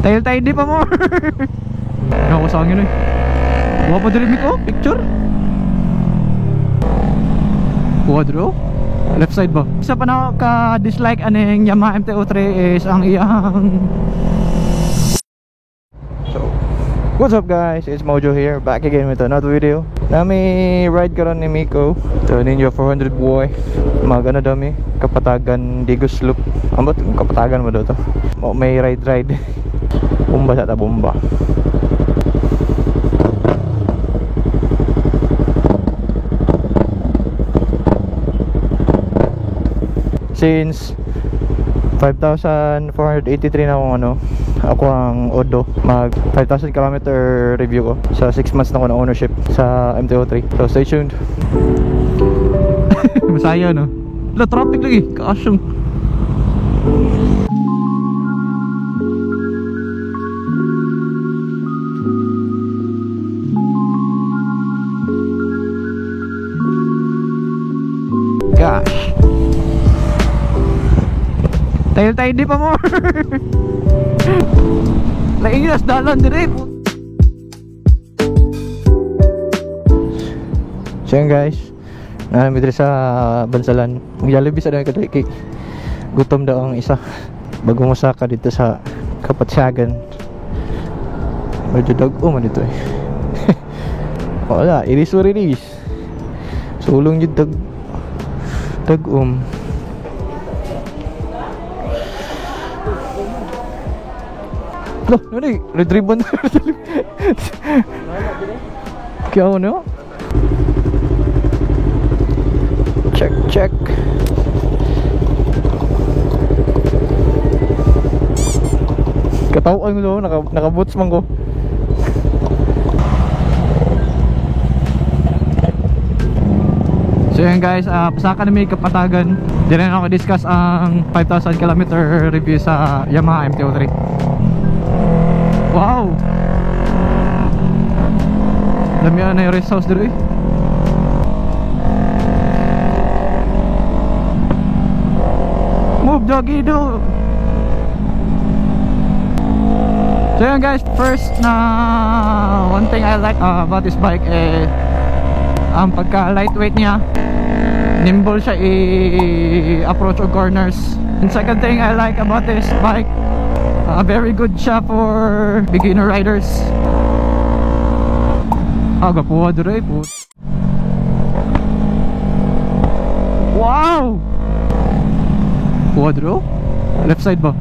Tail tidy pa more. Ako sa angin eh. Kuha pa diri ko, picture. Kuha diri oh. Left side ba? Isa pa na ka dislike aning Yamaha MT-03 is ang iyang. So, what's up guys? It's Mojo here, back again with another video. Nami ride karon ni Miko. To Ninja 400 boy. Magano dami Kapatagan Digos Loop. Ambot Kapatagan mo do to. May ride ride. Bomba sa ta bomba. Since 5,483 na akong ano, ako ang Odo, mag 5,000 km review ko sa 6 months na ako na ownership sa MT-03. So stay tuned. Masaya no? La traffic lagi, kaasyong. Gosh. Tail tidy pa more. Lainas dalan dire. So yun guys, namin diri sa Bansalan. Mag-Jollibee sa dami kadali kay gutom daw ang isa. Bago mosaka dito sa Kapatsagan. Medyo dag-o man dito eh. Wala, it is what it is. Sulong jud tag-um. Loh, ano eh? Red ribbon. Kaya ano? Check, check. Katawaan ko, naka-boots man ko. So yun guys, pasaka na may Kapatagan. Di rin ako discuss ang 5,000 km review sa Yamaha MT-03. Wow! Lamian na yung rest house dito eh. Move doggy do! So yun guys, first na one thing I like about this bike eh, ang pagka lightweight niya. Nimble siya i-approach o corners. And second thing I like about this bike, very good siya for beginner riders. Ah, gapuha dire po. Wow! Puha dire oh. Left side ba?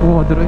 Puha dire.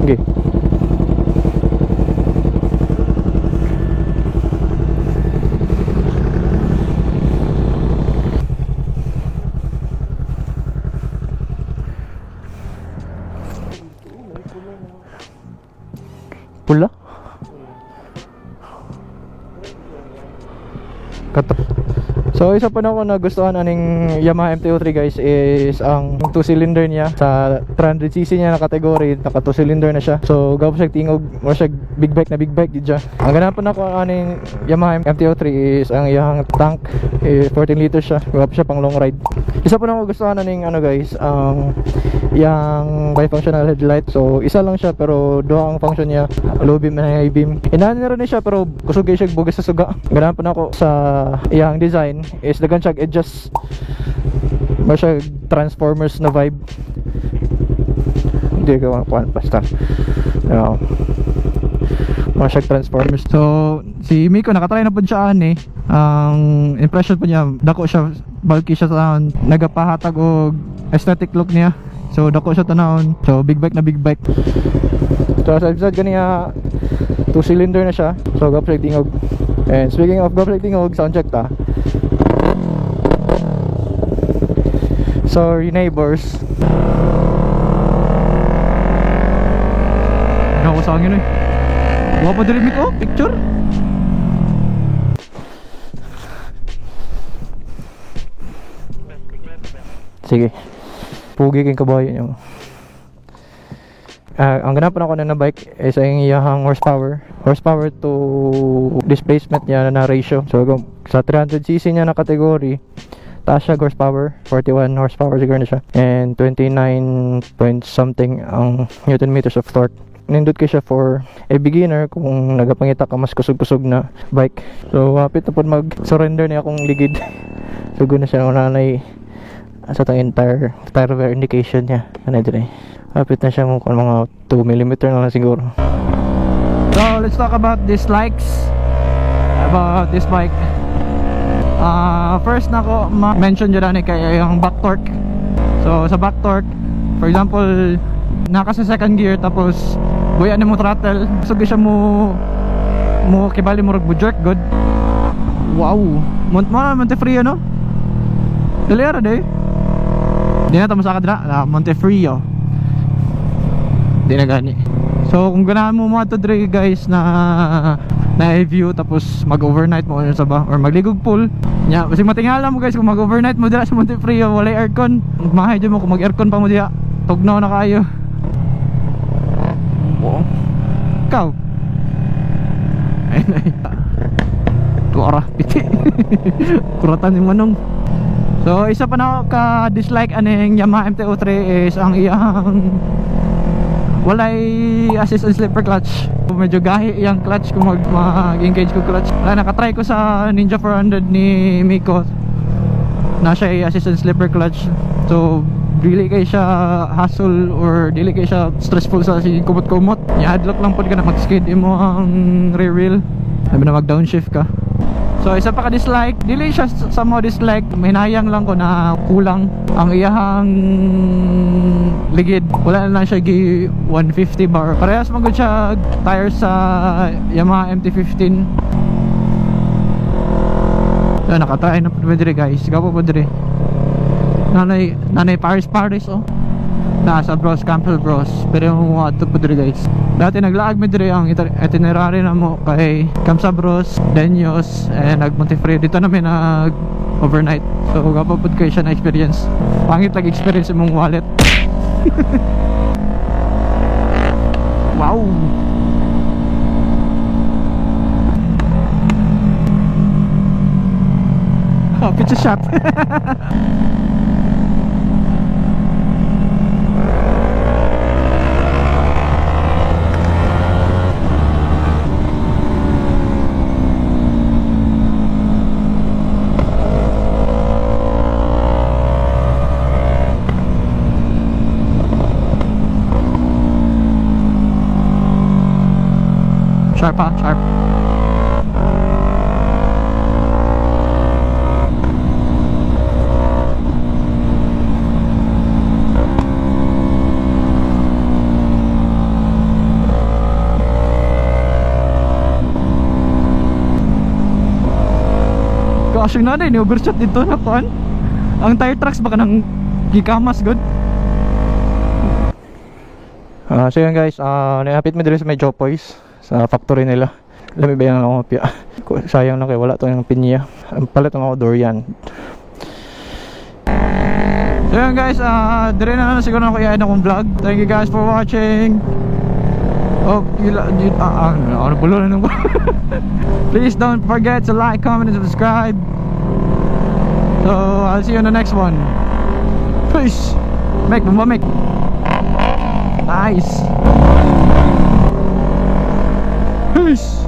Okay. Pula? Kato. So isa pa na ako nagustuhan aning Yamaha MT-03 guys is ang 2 cylinder niya. Sa 300cc niya na category, naka 2 cylinder na siya. So gabo siya tingog, mo siya big bike na big bike gid siya. Ang ganahan pa nako aning Yamaha MT-03 is ang iyang tank, eh, 14 liters siya. Gabo siya pang long ride. Isa pa na ako gustuhan aning ano guys, ang iyang bifunctional headlight. So isa lang siya pero duha ang function niya, low beam and high beam. Inahan na rin siya pero kusog kay siya bugas sa suga. Ganahan pa nako sa iyang design is dagan siya adjust, mo siya Transformers na vibe. Hindi ko makuha basta. No. Mo siya Transformers. So si Miko nakatry na pud siya ani. Ang impression po niya, dako siya, bulky siya sa nagapahatag og aesthetic look niya. So dako siya tanawon. So big bike na big bike. So sa episode kaniya, 2 cylinder na siya. So gwapo siya tingog. And speaking of gwapo siya tingog, sound check ta. Sorry neighbors. Ako sa angin eh. Wa pa diri ko picture. Sige. Pugi kay kabayo niyo. Ang ganapan ako na bike is ang iyahang horsepower. Horsepower to displacement niya na ratio. So kung sa 300 cc niya na category, taas siya horsepower, 41 horsepower siguro na siya. And 29 point something ang newton meters of torque. Nindot kay siya for a beginner kung nagapangita ka mas kusog-kusog na bike. So hapit na pod mag-surrender niya akong ligid. So na siya nanay sa itong entire tire wear indication niya. Ano dire? Hapit na siya mo kung mga 2 mm na lang siguro. So let's talk about dislikes about this bike. First na ko ma-mention dyan ani kay yung back torque. So sa back torque, for example, naka sa second gear tapos buya ni mo throttle, so siya mo mo kibali mo mo jerk good. Wow. Mont mo na Montefrio, no? Dali ra day. Di na ta masakad na na Montefrio. Di na gani. So kung ganahan mo mo ato diri guys na na view tapos mag-overnight mo ano sa ba or magligog pool nya, kasi matingala mo guys kung mag-overnight mo dira sa Montefrio, walay aircon. Mahay jud mo kung mag-aircon pa mo diha, tugnaw na kayo. Wow. Ikaw ay ay tuara piti kuratan ni manong. So isa pa na ka dislike aning Yamaha MT-03 is ang iyang walay assist and slipper clutch. Medyo gahi yung clutch kung mag-engage ko clutch. Wala, nakatry ko sa Ninja 400 ni Miko na siya ay assist and slipper clutch. So dili kay siya hassle or dili kay siya stressful sa sige kumot-kumot. Ihadlok lang pod ka na mag-skid imo ang rear wheel. Sabi na mag-downshift ka. So isa pa ka dislike, dili siya sa mo dislike, hinayang lang ko na kulang ang iyahang ligid. Wala na lang siya gi 150 bar. Parehas man gud siya tires sa Yamaha MT-15. So nakatry na po diri guys. Gapo po diri. Nanay nanay Paris Paris oh. Nasa Bros Campbell Bros. Pero yung mga ato po diri guys. Dati naglaag mi diri, ang itinerary na mo kay Kamsa Bros, Denyos, and nag Montefrio. Dito namin nag overnight. So gapo pud kay siya na experience. Pangit lang experience imong wallet. Wow. Oh, picture shot. Sharp ha, sharp. Gosh, yung nanay, ni overshot dito na kuan. Ang tire tracks baka nang gikamas good. So yun guys, naapit mi diri sa may Jopoys sa factory nila. Lami ba yung akong pia? Sayang lang kay wala to yung pinya. Ang palit ang ako durian. So yun guys, dire na lang siguro ako i-end akong vlog. Thank you guys for watching. Oh, you, ano bulo na nung. Please don't forget to like, comment, and subscribe. So, I'll see you in the next one. Peace. Make, bumba make. Nice. Peace.